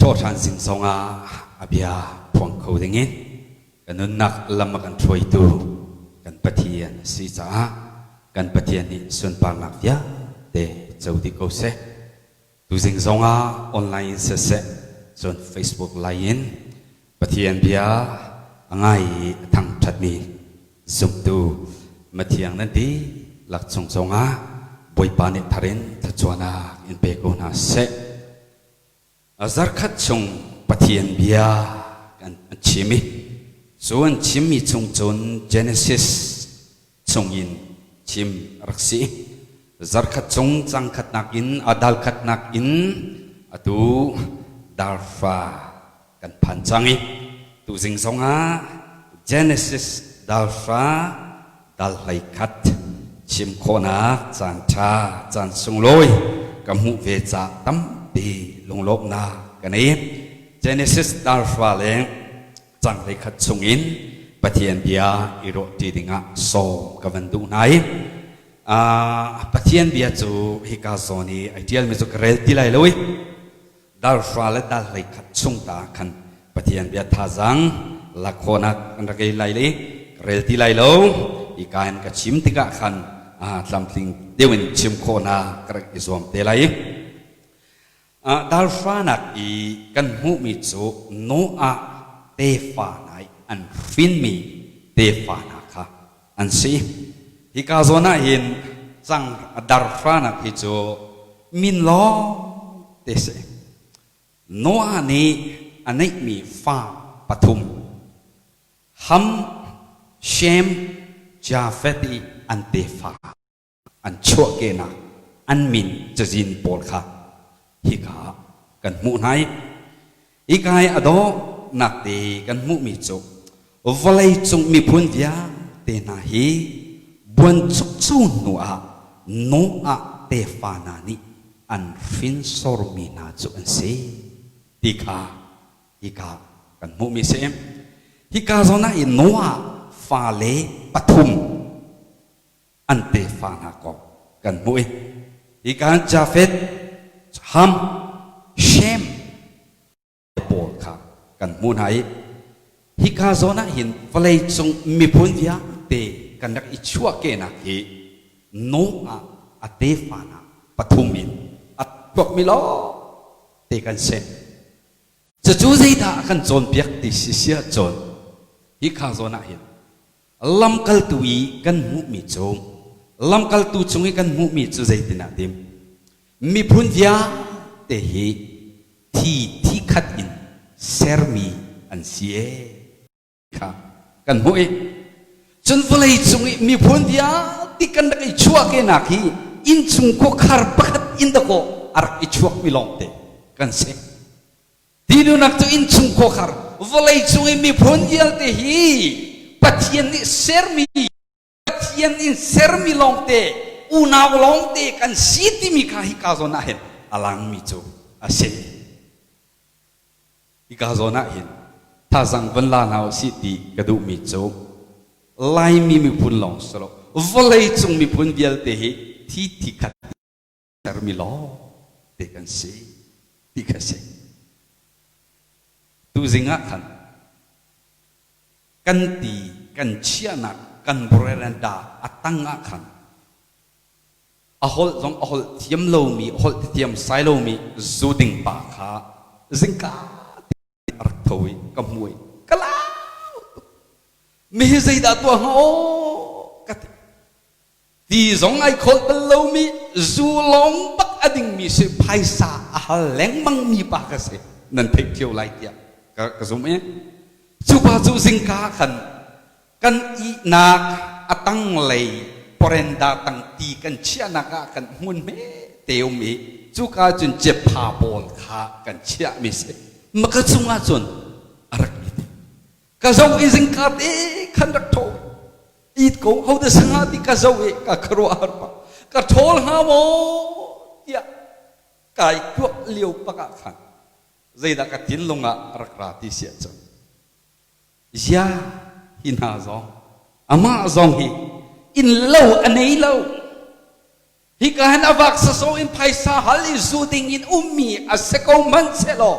Thawhṭhan zing zongah a bia phuang kho dingin ka nunnak lam a kan hruaitu kan Pathian a si caah kan Pathian nih sunparnak vialte co dih ko seh. Tuzing zongah online in siseh, cun Facebook lei in Pathian bia a ngai i a thangṭhatmi zumtu mathiang nan dihlak chung zongah Bawipa nih thar in thluachuahnak in pe ko hna seh. Zarkhat chung Pathian bia kan chim i cu an chimmi chung cun Genesis chungin chim a rak si. Zarkhat chung cangkhatnak in a dalkhatnak in atu darfa kan phan cang i tuzing zongah Genesis dalfa dal hlei khat chim khawhnak caan ṭha caan sunglawi ka hmuh ve ca tampi lunglawmhnak ka nei. Genesis darfa le cang hlei khat chungin Pathian bia i ruahṭi dingah sawm ka van duh hna i Pathian bia cu hika zawn i ai ṭialmi cu ka rel ti lai lo i darhra le dal hlei khat chung ta khan Pathian bia thazaang lak khawhnak kan rak ei lai i ka rel ti lai lo. Hika in ka chim tikah khan tlamtling deuh in chim khawhnak ka rak i zuam te lai. Darhranak i kan hmuhmi cu Noah tefa hna i an hrinmi tefa hna kha an si. Hika zawn ah hin cang darhranak hi cu min lawng te si. Noah nih a neihmi fa pathum Ham, Shem, Jafeth i an tefa an chuahkehnak an min cazin pawl kha hika ah kan hmuh hna i hika i a dawhnak te kan hmuhmi cu vawleicung miphun vialte hna hi buanchukcho hnu ah Noah tefa hna nih an hrinsormi hna cu an si ti kha hika kan hmuhmi si. Hika zawn ah i Noah fale pathum an tefa hna kong kan hmuh i hika Jafeth, Ham, Shem pawl kha kan hmuh hna i hika zawn ah hin vawleicung miphun vialte kan rak i chuahkehnak hi Noah a tefa hna pathum in a tuakmi lawng te kan si. Cucu zeidah a kan cawnpiak ti si si ahcun hika zawn ah hin Lamkaltu i kan hmuhmi cu lamkaltu chung i kan hmuhmi cu zeitinah tim miphun vialte hi thi thi khat in sermi an si ee kha kan hmuh i cun vawlei cung i miphun vialte kan rak i chuahkehnak hi innchung khuakhar pakhat in dakaw a rak i chuakmi lawngte kan si. Tinunak cu innchung khuakhar vawlei cung i miphun vialte hi Pathian nih sermi Pathian in sermi lawngte unau lawngte kan si timi kha hika zawn ah hin a langmi cu a si. Hika zawn ah hin thazang van la hna usih ti ka duhmi cu Laimi miphun lawng si lo vawlei cung miphun vialte hi thi thi khat sermi lawng te kan si ti kha si. Tuzing ah khan kan ti kan chiahnak kan brerenda a tang ah khan a holh zong a holh thiam lomi holh thiam sai lomi zu ding pa kha zingka a rak tho i ka hmu i ka lau tuk. Mi hi zeidah tuah hnga aw ka ti. Ti zong ai kholh bal lomi zu lawng bak a dingmi si phaisa a hal lengmangmi pa ka si nan theih cio lai tiah ka zum i cu pa cu zingka khan kan ihnak a tanglei porenda tang ti kan chiahnak ah kan hmun hme te um i cuka cun cepha pawl kha kan chiahmi si maka chungah cun a rak it ka zo i zingka te khan rak tho it ko ho da sanga ti ka zo i ka khuaruah har pa ka ṭhawl hnga maw tiah kai tuak lio pakah khan zeidah ka thinlung ah rak ra ti si ahcun zia hi hna zong amah zong hi inn lo a nei lo hika hin a vak sasaw in phaisa hal i zu ding in ummi a si ko hmanh sehlaw.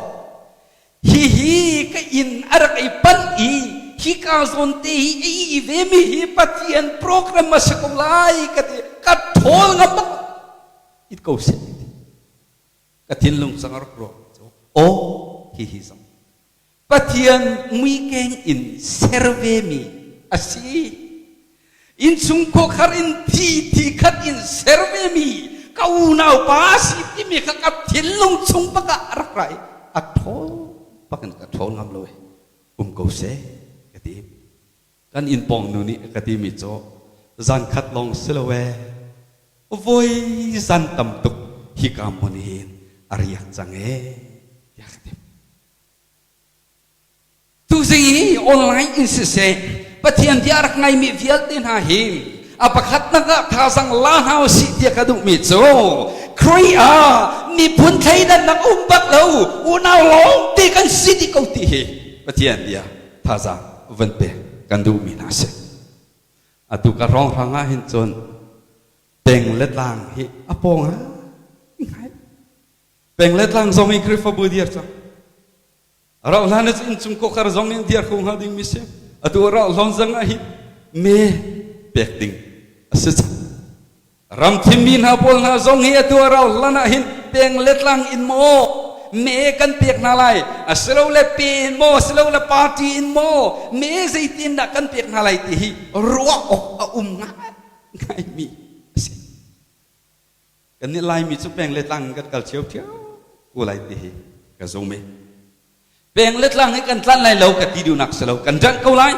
Hihi ka inn a rak i panh i hika zawn te hi a ih vemi hi Pathian program a si ko lai ka ti. Ka ṭhawl ngam bak. It ko seh ti. Ka thinlung sang a rak ruak cu aw hihi zong Pathian muikeng in ser vemi a si. Innchung khuakhar in thi thi khat in ser vemi ka unau pa a si timi kha ka thinlung chung bak ah a rak ra i a ṭhawl bak in ka ṭhawl ngam lo i um ko seh ka ti. Kan inn pawng nu nih a ka timi cu zan khat lawng si lo ee voi zan tam tuk hika hmun hin a riak cang ee tiah ka ti. Tuzing hi online in siseh Pathian bia rak ngaimi vialte hna hi a pakhatnak ah thazang la hna usih tiah ka duhmi cu Khrih ah miphun thleidannak um bak lo unau lawngte kan si dih ko ti hi Pathian bia thazang van pek kan duhmi hna si. Atu ka hrawnghrang ah hin cun peng le tlang hi a pawng ah ngai. Peng le tlang zong in Khrihfabu dir cang. Rauh hlan ah innchung khuakhar zong in dir kho hnga ding mi si. Atu rauh hlawn zang ah hin me pek ding a si cang. Ram thimmi hna pawl hna zong hi atu rauh hlan ah hin peng le tlang in maw me kan pek hna lai asilole pe in maw asilole party in maw me zeitin dah kan pek hna lai ti hi ruah awk a um ngaingai mi a si. Kannih Laimi cu peng le tlang in kan kal ṭhiamṭhiam ko lai ti hi ka zum i peng le tlang hi kan tlanh lai lo ka ti duhnak si lo kan ṭanh ko lai.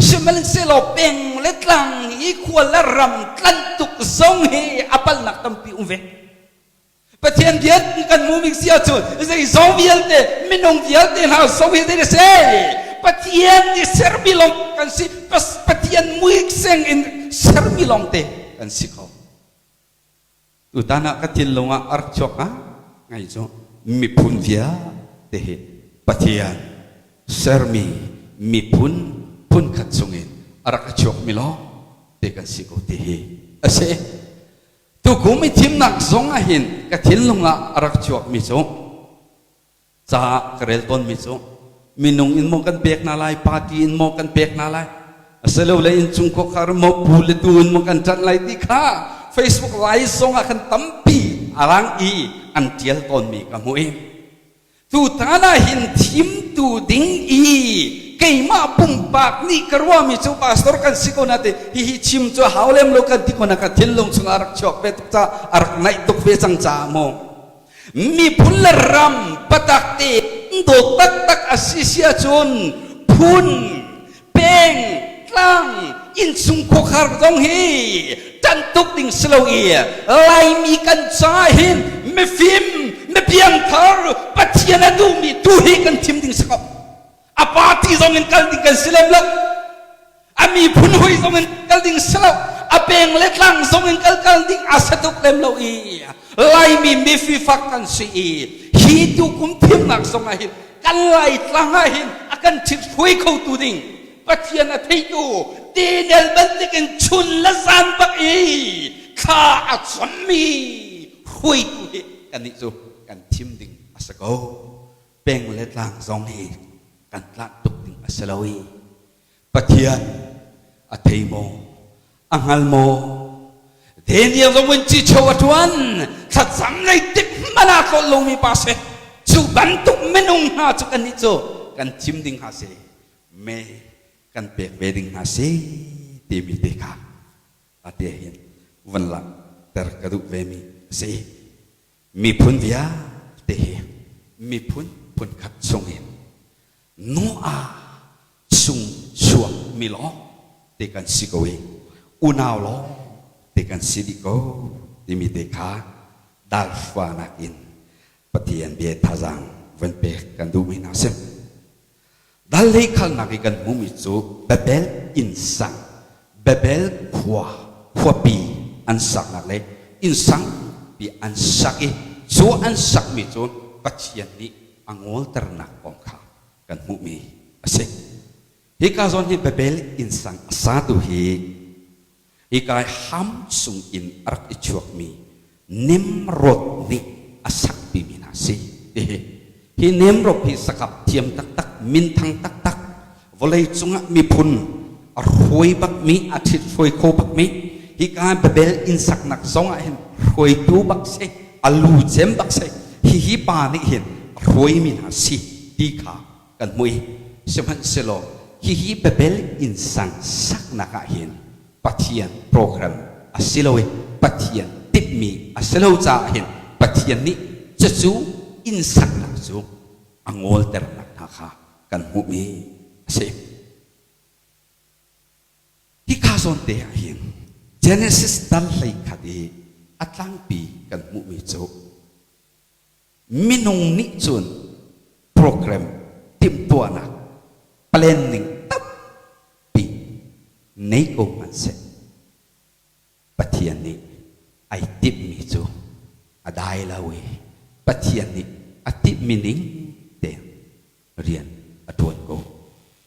Sihmanhsehlaw peng le tlang i khua le ram tlanh tuk zong hi a palhnak tampi um ve. Pathian bia kan hmuhmi si ahcun zeizong vialte minung vialte hna zong hi zei si Pathian nih sermi lawng kan si Pathian muiseng in sermi lawngte kan si ko. Tutan ah ka thinlung ah a rak chuak ngai cu miphun vialte hi Pathian sermi miphun phunkhat chungin a rak i chuakmi lawng te kan si ko ti hi a si. Tukum i thimnak zong ah hin ka thinlung ah a rak chuakmi cu ca ka rel tawnmi cu minung in maw kan pek hna lai party in maw kan pek hna lai asilole innchung khuakhar maw pu le tu in maw kan ṭanh lai ti kha Facebook lai zong ah khan tampi a rang i an ṭial tawnmi ka hmuh i tutan ah hin thimtu ding i keimah pumpak nih ka ruahmi cu pastor kan si ko na te hihi chim cu hau lem lo kan ti ko na ka thinlung chungah a rak chuak ve tuk ca a rak naih tuk ve cang caah maw Miphun le ram patak te dawt taktak a si si ahcun phun, peng, tlang, innchung khuakhar zong hi ṭanh tuk ding si lo i Laimi kan caah hin mifim, mipiangthar, Pathian a duhmi tu hi kan thim ding si ko. A party zong in kal ding kan si lem lo. A miphun hui zong in kal ding si lo. A peng le tlang zong in kal kal ding a si tuk lem lo i Laimi mififak kan si i hi tu kum thimnak zong ah hin kan Lai tlang ah hin a kan ṭhit-hruai khotu ding Pathian a theitu Daniel bantuk in chun le zan bak i thla a cammi hruaitu hi kannih cu kan thim ding a si ko. Peng le tlang zong hi kan tlanh tuk ding a si lo i Pathian a thei maw a hngal maw Daniel zong in cicho a ṭuan thlacam lei tik hmanh ah tlolh lomi pa si cu bantuk minung hna cu kannih cu kan thim ding hna si me kan pek ve ding hna si timi te kha ate hin van langhter ka duh ve mi a si. Miphun vialte hi miphun phunkhat chungin Noah chung chuak mi lawng te kan si ko i unau lawng te kan si dih ko timi te kha dalhruanak in Pathian bia thazaang van pek kan duhmi hna si. Dal lei khalnak i kan hmuhmi cu Babel innsang, Babel khua, khuapi an saknak le innsang pi an sak i cu an sakmi cu Pathian nih a ngawlternak kong kha kan hmuhmi a si. Hika zawn hi Babel innsang a satu hi hika ham chung in a rak i chuakmi Nimrod nih a sakpimi hna si. Hihi. Hi Nemrod hi sakap thiam taktak, minthang taktak, vawlei cungah miphun a hruai bakmi, a ṭhit hruai kho bakmi, hika Babel inn saknak zong ah hin hruaitu bak si, a lu cem bak si. Hihi pa nih hin a hruaimi hna si ti kha kan hmuh i sihmanhsehlaw hihi Babel inn sang saknak ah hin Pathian program a si lo i Pathian timhmi a si lo caah hin Pathian nih cucu inn saknak cu a ngawlternak hna kha kan hmuhmi a si. Hika zawn te ah hin Genesis dal 11 i a tlangpi kan hmuhmi cu minung nih cun program timhtuahnak planning tampi nei ko hmanhseh Pathian nih ai timhmi cu a dai lo i Pathian nih a timhmi ning tein rian a ṭuan ko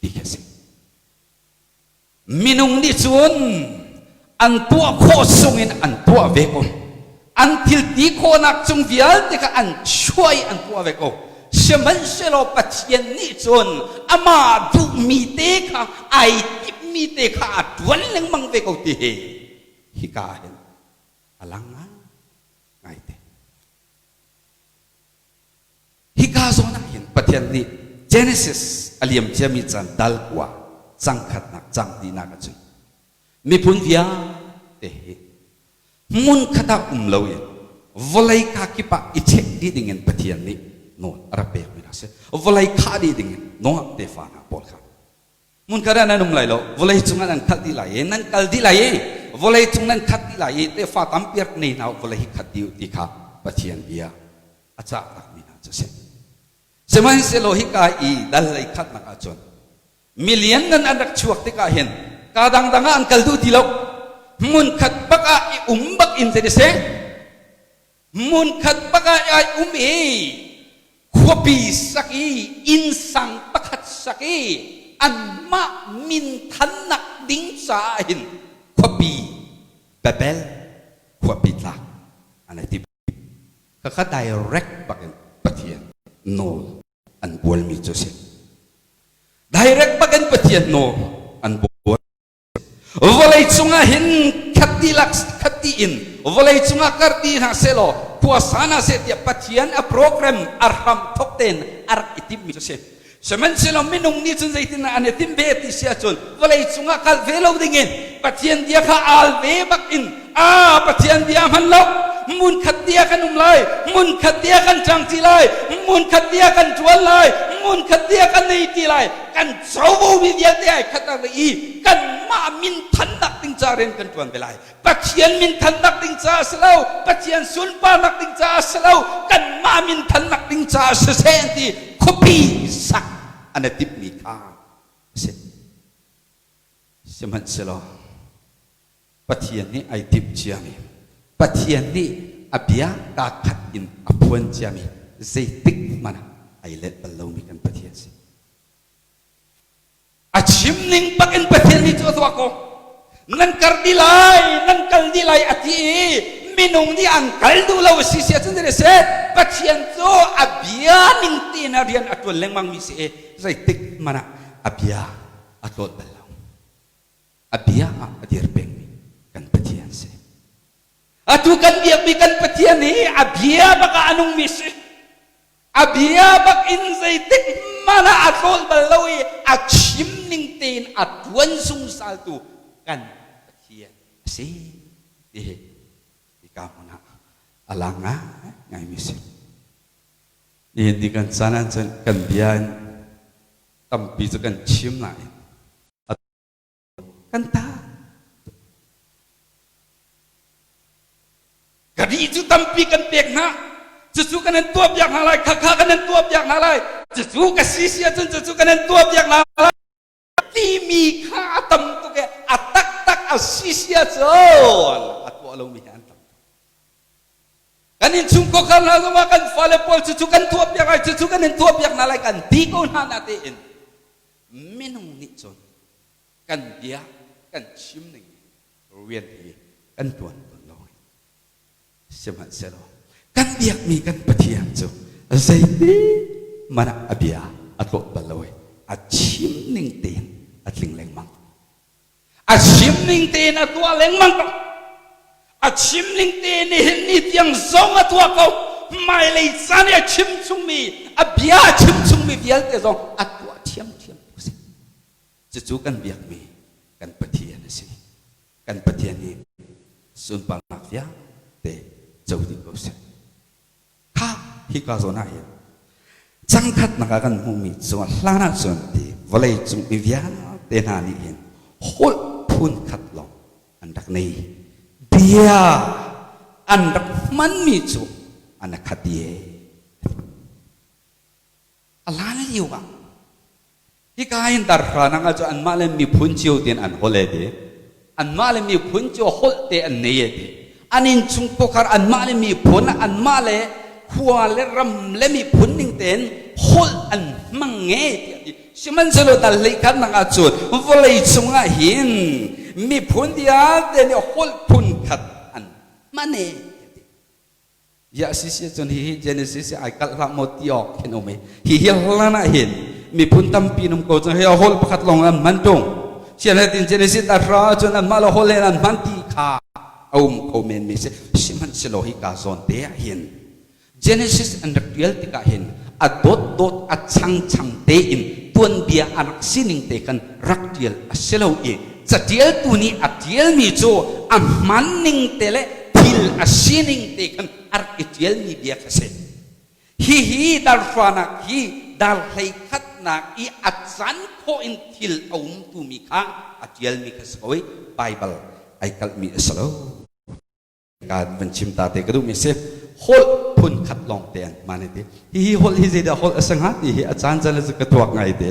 ti khi a si. Minung nih cun an tuah khawh sungin an tuah ve ko. An thil ti khawhnak cung vialte kha an chuah i an tuah ve ko. Sihmanhsehlaw Pathian nih cun amah duhmi te kha ai timhmi te kha a ṭuan lengmang ve ko ti hi hika ah hin a lang ngaite. Hika zawn ah hin Pathian nih Genesis a liam ciami caan dal kua cang khatnak cang tinak ahcun miphun vialte hi hmunkhat ah um loin vawlei kakip ah i check dih dingin Pathian nih nawl a rak pekmi hna si. Vawlei khah dih dingin Noah tefa hna pawl kha hmunkhat ah nan um lai lo, vawlei cungah nan khat dih lai i nan kal dih lai i vawlei cung nan khat dih lai i tefa tampi rak nei hna u, vawlei hi khat dih u ti kha Pathian bia a cah takmi hna cu a si. Sihmanhsehlaw hika i dal lei khatnak ahcun milian nan an rak chuak tikah hin ka dangdang ah an kal duh ti lo. Hmunkhat bak ah i um bak in zei seh hmunkhat bak ah ai um i khuapi sak i innsang pakhat sak i anmah minthannak ding caah hin khuapi Babel khuapi tlak an i tim. Khakha direct bak in Pathian nawl an bualmi cu a si. Direct bak in Pathian nawl an bual. Vawlei cungah hin khat dihlak khat dih in vawlei cungah kar dih hna sehlaw khua sa hna seh tiah Pathian a program a hram thok tein a rak i timhmi cu a si. Sihmanhsehlaw minung nih cun zeitindah an i timh ve ti si ahcun vawlei cungah kal ve lo dingin Pathian bia kha al ve bak in a Pathian bia hman lo hmunkhat te ah kan um lai hmunkhat te ah kan ṭang ti lai hmunkhat te ah kan ṭuan lai hmunkhat te ah kan ei ti lai kan covo mi vialte ai khat i kanmah min thannak ding ca rian kan ṭuan ve lai Pathian min thannak ding caah si lo, Pathian sunparnak ding caah si lo, kanmah min thannak ding caah siseh an ti khuapi sak an i timhmi kha a si. Sihmanhsehlaw Pathian nih ai timh ciami, Pathian nih a bia kaa khat in a phuan ciami zeitik hmanh ah ai let bal lomi kan Pathian si. A chim ning bak in Pathian nih cu a tuah ko. Nan kar dih lai, nan kal dih lai a ti i minung nih an kal duh lo a si si ahcun zei seh Pathian cu a bia ning tein a rian a ṭuan lengmang mi si i zeitik hmanh ah a bia a tlawt bal lo. A bia ah a dir pengmi kan Pathian si. Atu kan biakmi kan Pathian hi a bia bak ah a nungmi si. A bia bak in zeitik hmanh ah a tlol bal lo i a chim ning tein a ṭuan zungzaltu kan Pathian a si ti hi hika hmun ah a lang ngaingaimi si. Nihin ni kan caan ahcun kan bia in tampi cu kan chim nain kan ta ka ri cu tampi kan pek hna cucu kan an tuah piak hna lai khakha kan an tuah piak hna lai cucu ka si si ahcun cucu kan an tuah piak hna lai timi kha a tam tuk e a taktak a si si ahcun a tuah lomi hi an tam kan innchungkhar hna zongah kan fale pawl cucu kan tuah piak lai cucu kan in tuah piak hna lai kan ti ko hna na tein minung nih cun kan bia kan chim ning rian hi kan tuan tawn lo. Sihmanhsehlaw kan biakmi kan Pathian cu zeitik hmanh ah a bia a tlawt bal lo i a chim ning tein a tling lengmang. A chim ning tein a tuah lengmang ko. A chim ning tein nihin ni tiang zong a tuah ko. Hmailei caan i a chim chungmi, a bia a chim chungmi vialte zong a tuah ṭhiamṭhiam tu a si. Cucu kan biakmi kan Pathian a si. Kan Pathian nih sunparnak vialte co dih ko seh. Kha hika zawn ah hin cangkhatnak ah kan hmuhmi cu hlan ah cun ti vawlei cung mi vialte hna nih hin holh phun khat lawng an rak nei. Bia an rak hmanmi cu an khat i a hlan lio ah Hika hin darhranang ah cu anmah le miphun cio tein an holh e ti. Anmah le miphun cio holh te an nei e ti. An innchung khuakhar anmah le miphun anmah le khua le ram le miphun ning tein holh an hmang nge tiah ti. Sihmanhsehlaw dal hleikhatnak ah cun vawlei cungah hin miphun vialte nih holh phun khat an hman e tiah ti. Ya si si cun hihi Genesis ai kalh hlah maw ti awk khin um i hihi hlan ah hin miphun tampi num ko cun hi holh pakhat lawng an hman tung sianatin Genesis a hra cun anmah le holh in an hman ti kha a um kho men mi si sihmanhsehlaw hi ka zawn te ah hin Genesis an rak tial tikah hin a dot dot a chang chang tein tuanbia a rak sining te khan rak tial a si lo i catialtu nih a tialmi cu a hman ning te le thil a sining te khan a rak i ṭialmi bia kha si. Hihi darhranak hi dar hleikhatnak i a can khawh in thil a umtumi kha a ṭialmi kha si ko i Baibal ai kalhmi a si lo. Ka van chim ta te ka duhmi si. Holh phun khat lawng te an hman ti. Hihi holh hi zeidah holh a si hnga ti hi a caan caan cu ka tuak ngai te.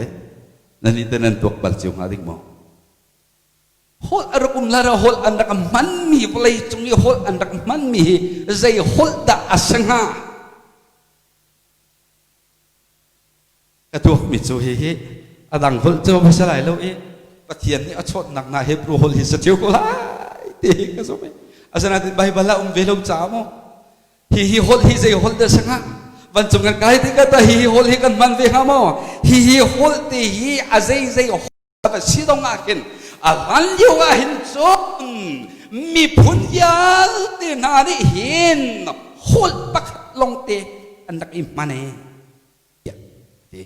Nan nih te nan tuak bal cio hnga ding maw? Holh a rak um la holh an rak hmanmi vawlei cung i holh an rak hmanmi hi zei holh dah a si hnga? Ka tuakmi cu hihi a dang holh cu va si lai lo i Pathian nih a chawnhnak hna Hebrew holh hi si ṭheo ko lai ti hi ka zumh i asinain Baibal ah um ve lo caah maw hihi holh hi zei holh dah si hnga vancung kan kai tikah tah hihi holh hi kan hman ve hnga maw hihi holh te hi a zei zei va si dong ah khin a hlan lio ah hin cun miphun vialte hna nih hin holh pakhat lawngte an rak i hman e tiah a ti.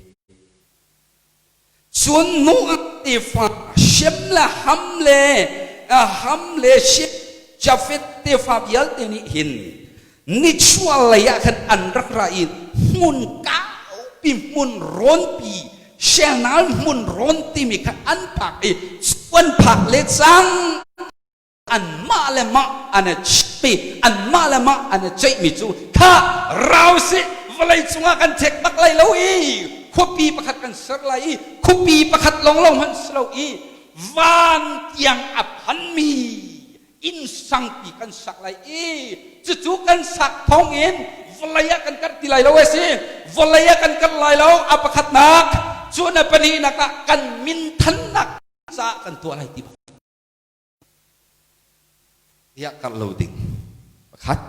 Cun Noah tefa Shem le Ham le Ham le Shem Jafeth tefa vialte nih hin nichuahlei ah khan an rak ra i hmun kaupi hmun rawnpi Shelnal hmun rawn timi kha an phak i an phak le cang anmah le mah an i chimmi anmah le mah an i ceihmi cu kha rau sih vawlei cungah kan thek bak lai lo i khuapi pakhat kan ser lai i khuapi pakhat lawnglawng hmanh si lo i van tiang a phanmi inn sangpi kan sak lai i cucu kan sak thawng in vawlei ah kan karh ti lai lo a si vawlei ah kan karh lai lo a pakhatnak cun a pahnihnak ah kan minthannak caah kan tuah lai ti bak tiah karh lo ding pakhat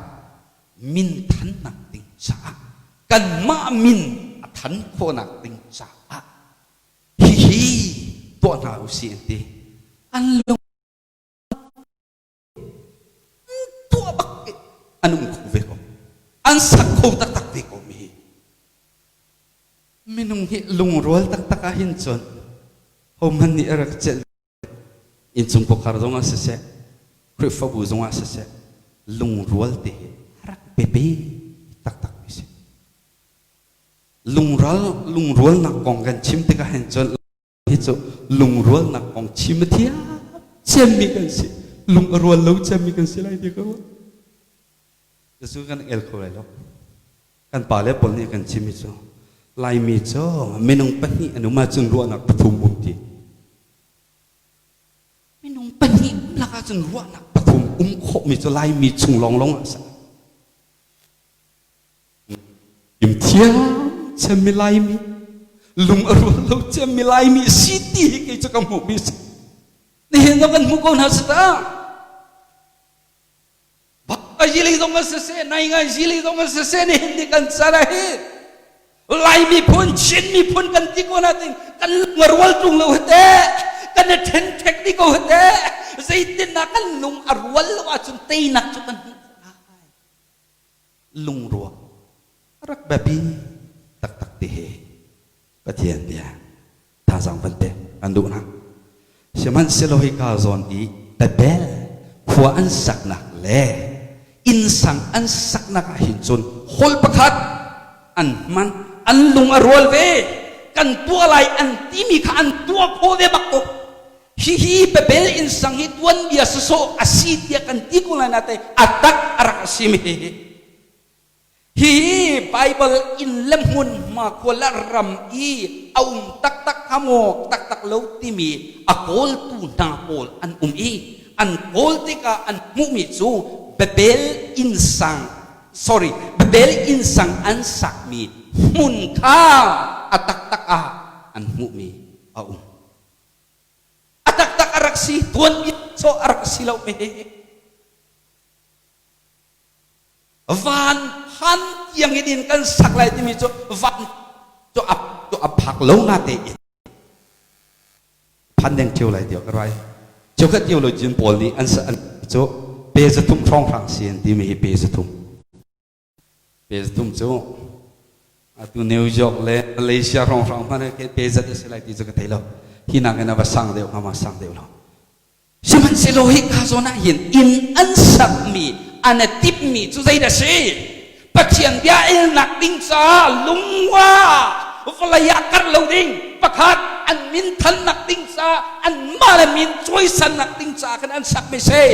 minthannak ding caah kanmah min a than khawhnak ding caah hihi tuah hna usih an ti an lung tuah bak an um kho ve ko an sak kho taktak ve ko mi hi minung hi lungrual taktak ah hin cun hohmanh nih a rak celh innchung khuakhar zong ah siseh Khrihfabu zong ah siseh lungrual te hi a rak biapi taktak mi si lungral lungrualnak kong kan chim tikah hin cun hi cu lungrualnak kong chim a thiam ciammi kan si lung a rual lo ciammi kan si lai ti ka ruah cu kan el kho lai lo kan pale pawl nih kan chimmi cu Laimi cu minung pahnih an um ahcun ruahnak pathum um ti minung pahnih lak ahcun ruahnak pathum um khawhmi cu Laimi chung lawnglawng ah sa Thiam ciammi Laimi, lung a rual lo ciammi Laimi si ti hi kei cu ka hmuhmi si. Nihin zong kan hmuh ko hna si ta. Zili zong a siseh, nai ngai zili zong a siseh, nihin ni kan chan ah hi. Lai miphun, Chin miphun kan ti ko nain kan lung a rual ṭung lo hete, kan i ṭhenṭhek dih ko hete. Zeitindah kan lung a rual lo ahcun teinak cu kan hmuh khawh lai? Lungrual a rak biapi taktak ti hi Pathian bia thazaang van pek kan duh hna. Sihmanhsehlaw hika zawn i Babel khua an saknak le innsang an saknak ah hin cun holh pakhat an hman, an lung a rual ve. Kan tuah lai an timi kha an tuah khawh ve bak ko. Hihi Babel innsang hi tuanbia sawsawh a si tiah kan ti ko lai nain a tak a rak a simi hi. Hihi Baibal inn le hmunhma khua le ram i a um taktak hnga maw taktak lo timi a kawltu hna pawl an um i an kawl tikah an hmuhmi cu Babel innsang sorry Babel innsang an sakmi hmun kha a taktak ah an hmuhmi a um. A taktak a rak si, tuanbia sawh a rak si lo me. Van phan tiang in in kan sak lai timi cu van cu a cu a phak lo na te in phan deng theu lai tiah ka rai cheukhat theologian pawl nih an an cu pe zathum hrawnghrang si an timi hi pe zathum pe zathum cu atu New York le Malaysia hrawnghrang hmanh ah pe zat a si lai ti cu ka thei lo hi nakin a va sang deuh hnga ma sang deuh lo Sihmanhsehlaw hika zawn ah hin inn an sakmi an i timhmi cu zeidah a si? Pathian bia elnak ding caah lungua vawlei ah karh lo ding pakhat an min thannak ding caah anmah le min cawisannak ding caah khan an sakmi si.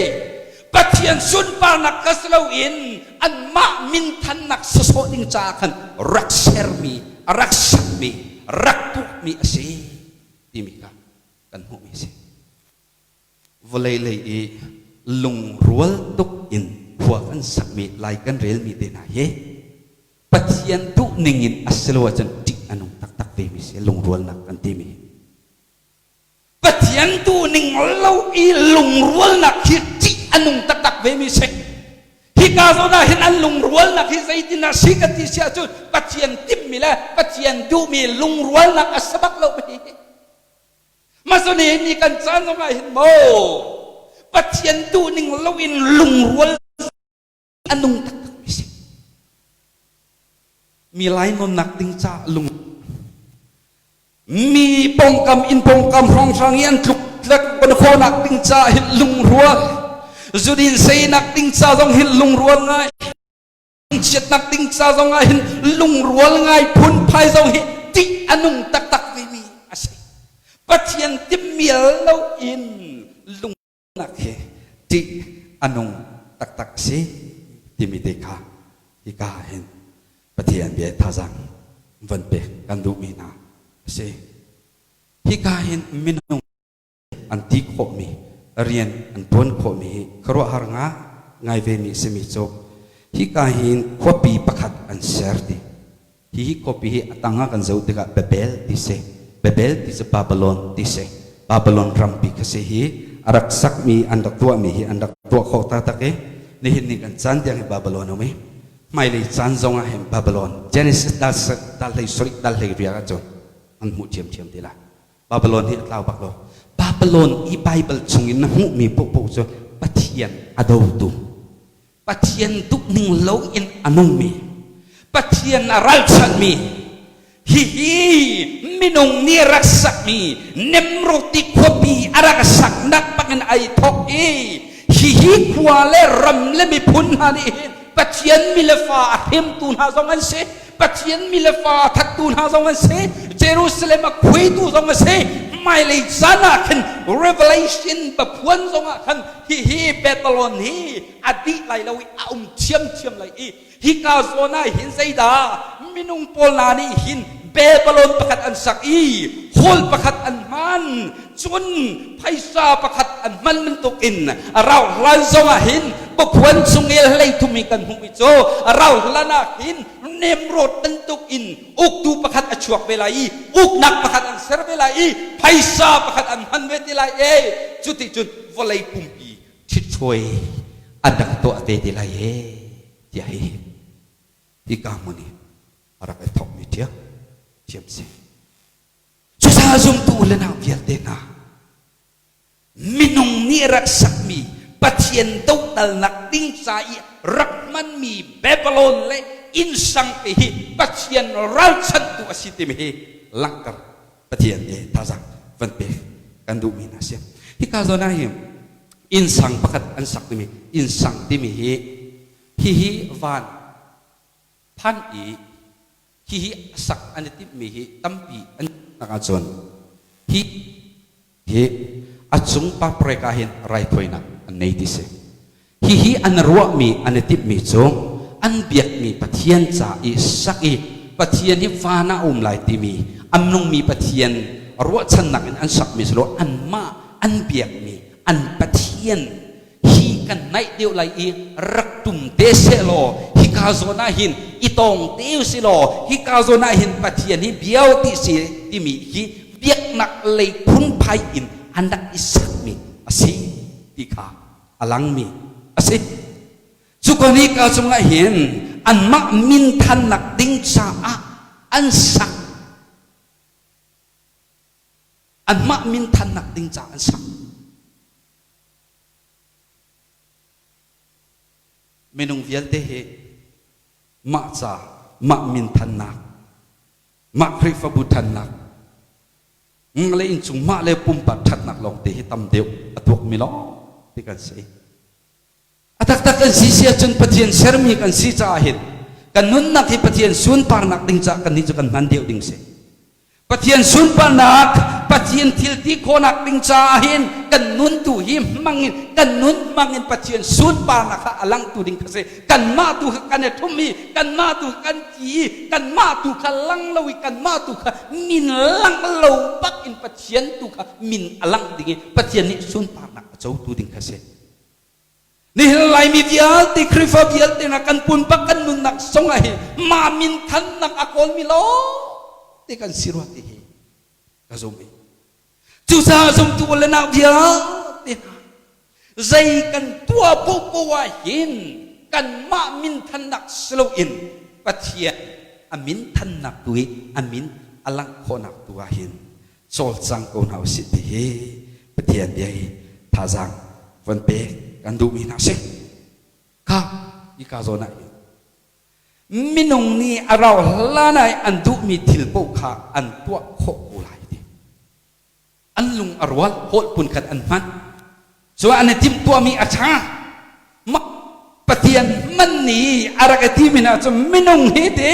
Pathian sunparnak kha si loin anmah min thannak sawsawh ding caah khan rak sermi, rak sakmi, rak tuahmi a si timi kha kan hmuhmi a si. Vawlei lei i lungrual tuk in khua kan sakmi lai kan relmi te hna hi Pathian duh ning in a si lo ahcun ṭih a nung taktak vemi si lungrualnak kan timi hi. Pathian duh ning lo i lungrualnak hi ṭih a nung taktak vemi si. Hika zawn ah hin an lungrualnak hi zeitin ah si kan ti si ahcun Pathian timhmi le Pathian duhmi lungrualnak a si bak lo hi. Masone ni kan caan zong ah hin maw Pathian duhning loin lungrual a nung taktak mi si. Mi lainawnnak ding ca lung mi pongkam in pongkam hrawnghrang i an tluk tlek kan khawnak ding ca hin lungrual zudin seinak ding ca zong hin lungrual ngai chiatnak ding ca zong ah hin lungrual ngai phunphai zong hi tih a nung taktak vimi a si. Pathian timmial lo in lungnak hi tih a nung taktak a si timi te kha hika hin Pathian bia thazaang van pek kan duhmi hna a si. Hika hin minung an ti khawhmi rian an ṭuan khawhmi hi khuaruahhar nga ngai vemi a simi cu hika hin khuapi pakhat an ser ti. Hihi khuapi hi a tang ah kan zoh tikah Babel ti si. Babel ti cu Babylon ti si. Babylon rampi kha si hi a rak sakmi an rak tuahmi hi an rak tuah khawh taktak i nihin ni kan caan tiang hi Babylon a um i hmailei caan zong ah hin Babylon Genesis dal dal hlei sarih dal hlei riak ahcun an hmuh ṭhiamṭhiam ti lai. Babylon hi a tlau bak lo. Babylon i Bible chungin na hmuhmi paohpaoh cu Pathian a dotu, Pathian duhning lo in a nungmi, Pathian a ralchanhmi, hihi minung nih rak sakmi Nemrod ti khuapi a rak saknak bangin ai thawk i hihi khua le ram le miphun hna nih hin Pathian mi le fa a hremtu hna zong an si. Pathian mi le fa a thattu hna zong an si. Jerusalem a khuaitu zong a si. Hmailei caan ah khin Revelation Baphuan zong ah khan hihi Babylon hi a dih lai lo i a um ṭhiamṭhiam lai i hika zawn ah hin zeidah minung pawl hna nih hin Babylon pakhat an sak i hall pakhat an hman cun phaisa pakhat an hman bantuk in rau hlan zong ah hin Baphuan chung i hleithum i kan hmuhmi cu rau hlan ah hin Nemrod bantuk in uktu pakhat a chuak ve lai i uknak pakhat an ser ve lai i phaisa pakhat an hman ve ti lai e cuti cun vawlei pumpi ṭhitṭhuai an rak tuah te ti lai e tiah hi hika hmun i a rak i thawkmi ṭhiam. Thiam si. Cucaah zumtu le nau vialte hna, minung nih rak sakmi Pathian dohdalnak ding ca i rak hmanmi Babylon le innsang te hi Pathian ralchanhtu a si timi hi langhter Pathian nih thazaang van pek kan duhmi hna si. Hika zawn ah hin innsang pakhat an sak timi innsang timi hi hihi van phan i hihi a sak an i timhmi hi tampi an nak ahcun hi hi a cung paprek ah hin raithawinak an nei ti si. Hihi an ruahmi an i timhmi cu an biakmi Pathian ca i sak i Pathian hi van ah a um lai timi a nungmi Pathian ruahchannak in an sakmi si lo anmah an biakmi an Pathian hi kan naih deuh lai i rak tum te sehlaw hika zawn ah hin i tawng te si law hika zawn ah hin Pathian hi biao ti si timi hi biaknak lei phungphai in an rak i sakmi a si ti kha a langmi a si. Cuka nika cungah hin anmah minthannak ding caah an sak anmah minthannak ding caah an sak. Minung vialte hi mah ca, mah minthannak, mah Khrihfabu thannak, mah le innchung, mah le pumpak ṭhatnak lawngte hi tam deuh a tuakmi lawng ti kan si. A taktak kan si si ahcun Pathian sermi kan si caah hin kan nunnak hi Pathian sunparnak ding caah kannih cu kan hman deuh ding si. Pathian sunparnak, Pathian thil ti khawhnak ding caah hin kan nun tu hi hmang in kan nun hmang in Pathian sunparnak kha a langtu ding kha si. Kanmah tu kha kan i ṭhum i kanmah tu kha kan ti i kanmah tu kha lang lo i kanmah tu kha min lang lo bak in Pathian tu kha min a langh ding i Pathian nih sunparnak a cotu ding kha si. Nihin Laimi vialte Khrihfa vialte hna kan pumpak kan nunnak zong ah hi mah minthannak a kawlmi lawng te kan si rua ti hi ka zum i cucaah zumtu le nau vialte hna zei kan tuah popo ah hin kanmah minthannak si loin Pathian a minthannak tu i a min a langh khawhnak tu ah hin cawlcang ko hna usih ti hi Pathian bia hi thazaang von pek kan duhmi hna si. Kha hika zawn ah hin minung nih a rau hlan ah an duhmi thil paoh kha an tuah khawh ko lai ti. An lung a rual, holh phunkhat an hman. Cu an i timhtuahmi a ṭha. Mah Pathian man nih a rak i timi hna cu minung hi ti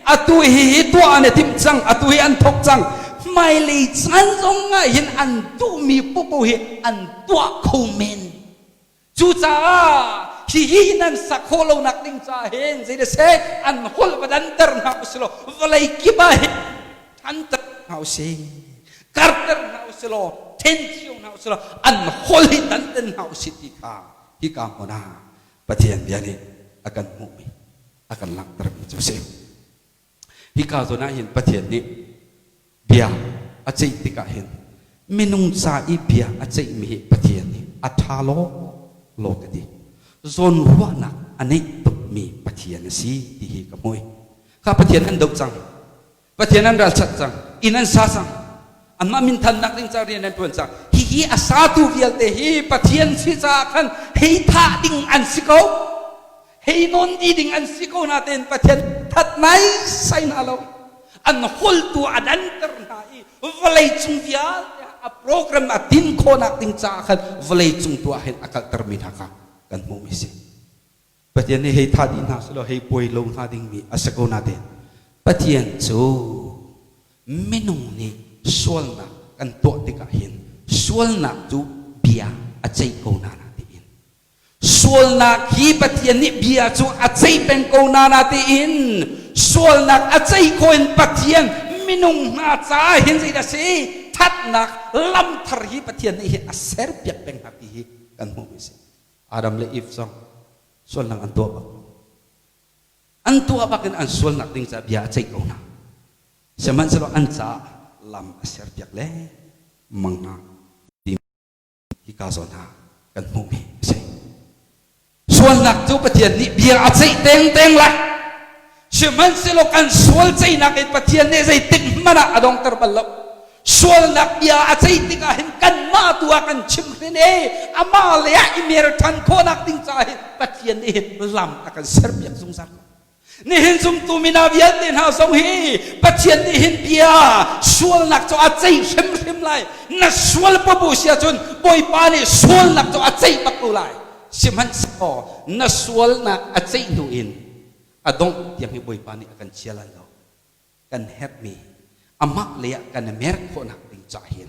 atu hi hi tuah an i timh cang, atu hi an thawk cang. Hmailei caan zong ah hin an duhmi popo hi an tuah kho men. Cucaah hihi nan sak khawh lonak ding caah hin zeitiseh an holh va danter hna usih law vawlei kip ah hin ṭhanter hna usih, karter hna usih law ṭhen cio hna usih law an holh hi danter hna usih ti kha hika hmun ah Pathian bia nih a kan hmuhmi a kan langhtermi cu a si. Hika zawn ah hin Pathian nih bia a ceih tikah hin minung ca i bia a ceihmi hi Pathian nih a ṭha law law ka ti. Zawnruahnak a neih tukmi Pathian a si ti hi ka hmuh i kha Pathian an doh cang. Pathian an ralchanh cang, inn an sa cang, anmah minthannak ding ca rian an ṭuan cang. Hihi a satu vialte hi Pathian si caah khan hei thah ding an si ko, hei nawn dih ding an si ko natein Pathian that naisai hna lo. An holtu a danter hna i vawlei cung vialte a program a tin khawhnak ding caah khan vawlei cung tu ah hin a kaltermi hna kha kan hmuhmi si. Pathian nih hei thah dih hna selaw hei puai lo hnga dingmi a si ko natein Pathian cu minung nih sualnak kan tuah tikah hin sualnak cu bia a ceih ko na na tiin sualnak hi Pathian nih bia cu a ceih peng ko na na tiin sualnak a ceih ko in Pathian minung hna caah hin zeidah si thatnak lamthar hi Pathian nih hin a serpiak peng hna ti hi kan hmuhmi si. Adam le Eve zong sualnak an tuah bak. An tuah bak in an sualnak ding caah bia a ceih ko hna. Sihmanhsehlaw an caah lam a serpiak le mang hna ti hika zawn ah kan hmuhmi a si. Sualnak cu Pathian nih bia a ceih tengteng lai. Sihmanhsehlaw kan sual ceihnak in Pathian nih zeitik hmanh ah a dongter bal lo. Sualnak bia a ceih tikah hin kanmah tu ah kan chimhrin i amah le ah i mer ṭhan khawhnak ding caah hin Pathian nih hin lam a kan serpiak zungzal ko. Nihin zumtu mina vialte hna zong hi Pathian nih hin bia sualnak cu a ceih hrimhrim lai. Na sual pabu si ahcun Bawipa nih sualnak cu a ceih bak ko lai. Sihmanhsehlaw na sualnak a ceih hnu in a dongh tiang hi Bawipa nih a kan chia lan lo. Kan herhmi amah lei ah kan i mer khawhnak ding caah hin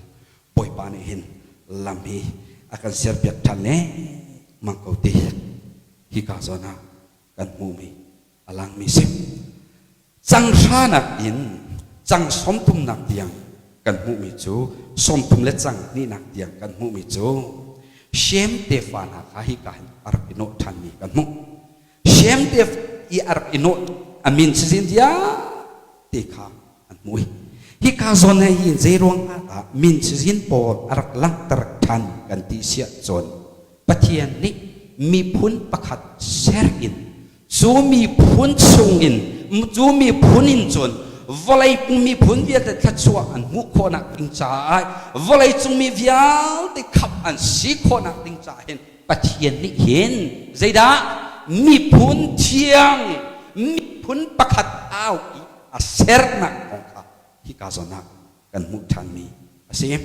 Bawipa nih hin lam hi a kan serpiak ṭhan lengmang ko ti hika zawn ah kan hmuhmi a langmi si. Cang hranak in cang sawmthumnak tiang kan hmuhmi cu 30 le cang hnihnak tiang kan hmuhmi cu Shem tefa hna kha hika hin a rak i nawh ṭhanmi kan hmuh. Shem te i a rak i nawh a min cazin vialte kha an hmuh i hika zawn he hin zeiruang ah dah min cazin pawl a rak langhter ṭhan kan ti siah cun Pathian nih miphun pakhat ser in cu miphun chungin cu miphun in cun vawlei miphun vialte thluachuah an hmuh khawhnak ding caah vawleicung mi vialte khamh an si khawhnak ding caah hin Pathian nih hin zeidah miphun thiang miphun pakhat au i a sernak kong kha hika zawn ah kan hmuh ṭhanmi a si.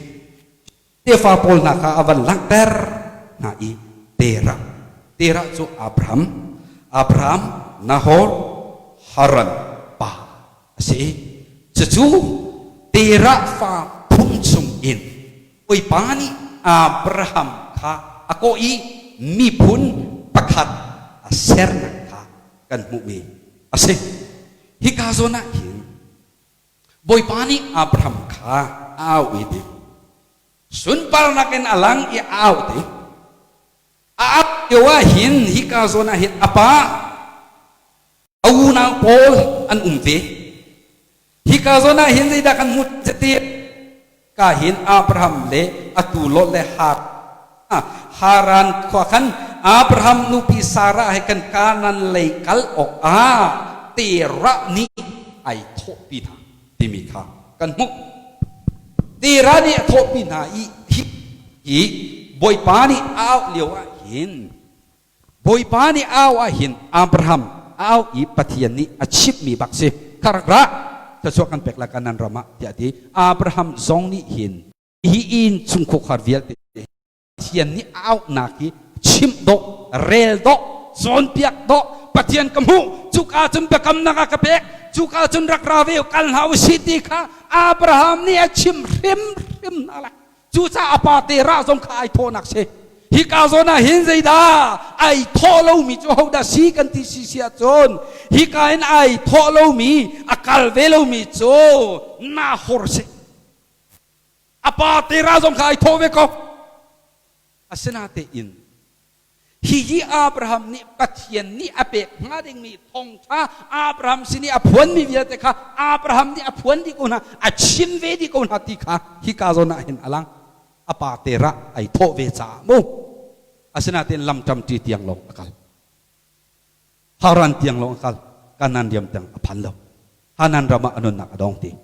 Tefa pawl hna kha a van langhter hna i Terah Terah cu Abraham Abraham Nahor Haran pa a si. Cucu Terah fa phung chung in Bawipa nih Abraham kha a kawh i miphun pakhat a sernak kha kan hmuhmi a si. Hika zawn ah hin Bawipa nih Abraham kha a auh i ti sunparnak in a lang i a auh ti a auh lio ah hin hika zawn ah hin a pa A unau pawl an um ve. Hika zawn ah hin zeidah kan hmuh ti ka hin Abraham le atu Lot le Har Haran khua khan Abraham nupi Sarah he kan Kanan lei kal awk ah Terah nih ai thawhpi hna timi kha kan hmuh. Terah nih a thawhpi hna i hi hi Bawipa nih a auh lio ah hin Bawipa nih au ah hin Abraham a au i Pathian nih a chimhmi bak si. Kha rak ra, thluachuah kan pek lai Kanan ram ah tiah a ti. Abraham zong nih hin hi inn chungkhar vialte Pathian nih a auhnak hi chimh dawh, rel dawh, cawnpiak dawh, Pathian ka hmuh, cuka cun biakamnak a ka pek, cuka cun rak ra ve kal hna u si ti kha Abraham nih a chim hrimhrim hna lai. Cucaah a pa Terah zong kha ai thawhnak si. Hika zawn ah hin zeidah ai thawh lomi cu hodah si kan ti si si ahcun hika in ai thawh lomi a kal ve lomi cu Nahor si. A pa Terah zong kha ai thawh ve ko. Asinatein Hihi Abraham nih Pathian nih a pek hnga dingmi thawngṭha Abraham sin i a phuanmi vialte kha Abraham nih a phuan dih ko hna, a chim ve dih ko hna ti kha hika zawn ah hin a lang. A pa Terah ai thawh ve caah mu. Asinain lam ṭamṭi tiang lawng a kal. Haran tiang lawng a kal. Kanan riam tiang a phan lo. Hanan ram ah a nunnak a dong ti.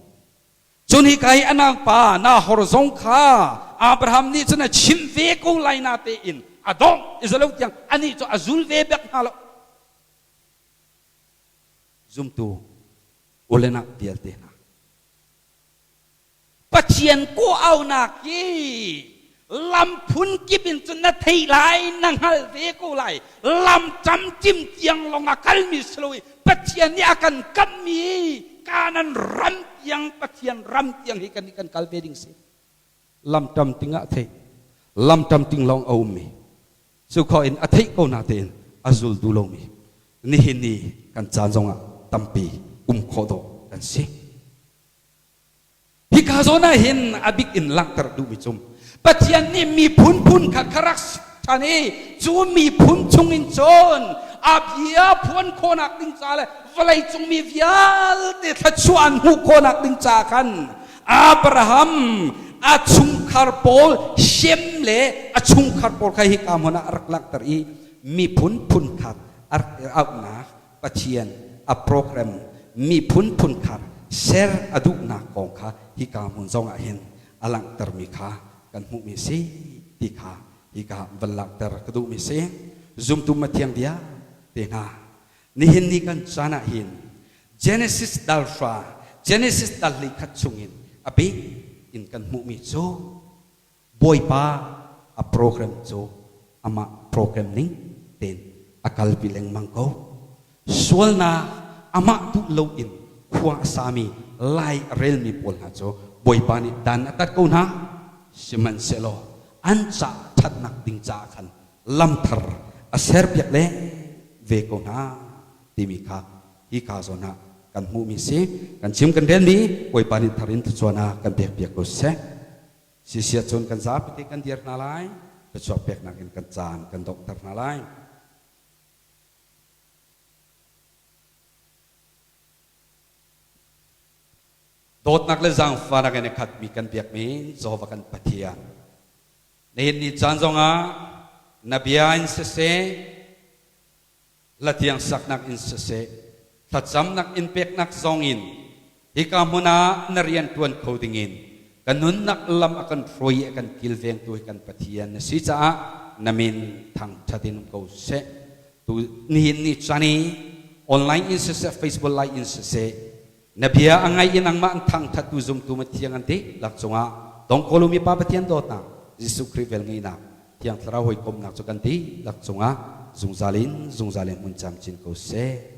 Cun hika hi a naupa Nahor zong kha Abraham nih cun a chimh ve ko lai na tein a dongh i zalo tiang anih cu a zul ve bek hna lo. Zumtu ulenak vialte hna Pathian kawh-aunak hi lam phun kip in cun na theih lai na hngalh ve ko lai lam camcim tiang lawng a kalmi si lo i Pathian nih a kan kamhmi Kanan ram tiang Pathian ram tiang hi kan kan kal ve ding si lam tam ting ah theih lam tam ting lawng a ummi cu kho in a theih ko na tein a zul duh lomi nihin ni kan caan zongah tampi um khawh dawh kan si. Hika zawn ah hin a bik in langhter duhmi cu Pathian nih miphun phun kha kha rak ṭhan i cu miphun chungin cun a bia phuan khawhnak ding ca le vawleicung mi vialte thluachuah an hmuh khawhnak ding ca khan Abraham a chungkhar pawl Shem le a chungkhar pawl kha hika hmun ah a rak langhter i miphun phun khat a rak auhnak Pathian a program miphun phunkhat ser a duhnak kong kha hika hmun zong ah hin a langhtermi kha kan hmuhmi si ti kha hika van langhter ka duhmi si. Zumtu mathiang bia te hna, nihin ni kan caan ah hin Genesis dal hra, Genesis dal 21 chungin a bik in kan hmuhmi cu Bawipa a program cu amah program ning tein a kalpi lengmang ko. Sualnak amah duh loin khua a sami lai a relmi pawl hna cu Bawipa nih dan a tat ko hna. Sihmanhsehlaw an caah ṭhatnak ding caah khan lamthar a serpiak leng ve ko hna timi kha hika zawn ah kan hmuhmi si. Kan chim kan relmi Bawipa nih thar in thluachuahnak kan pekpiak ko seh. Sisiah cun kan zapi te kan dir hna lai, thluachuah peknak in kan caan kan donghter hna lai. Dawtnak le zaangfahnak in a khatmi kan biakmi Jehovah kan Pathian. Nihin ni caan zongah na bia in siseh, Latiang saknak in siseh, thlacamnak in peknak zongin hika hmun ah na rian ṭuan kho dingin ka nunnak lam a kan hruai i a kan kilvengtu hi kan Pathian na si caah na min thangṭhat in um ko seh. Tu nihin ni caan i online in siseh, Facebook live in siseh, na bia a ngai i nangmah an thangṭhattu zumtu mathiang an dihlak cungah dongkawlumi Pa Pathian dawtnak, Jesuh Khrih velngeihnak, Thiang Thlarau hawikomhnak cu kan dihlak cungah zungzal in zungzal in hmun camcin ko seh.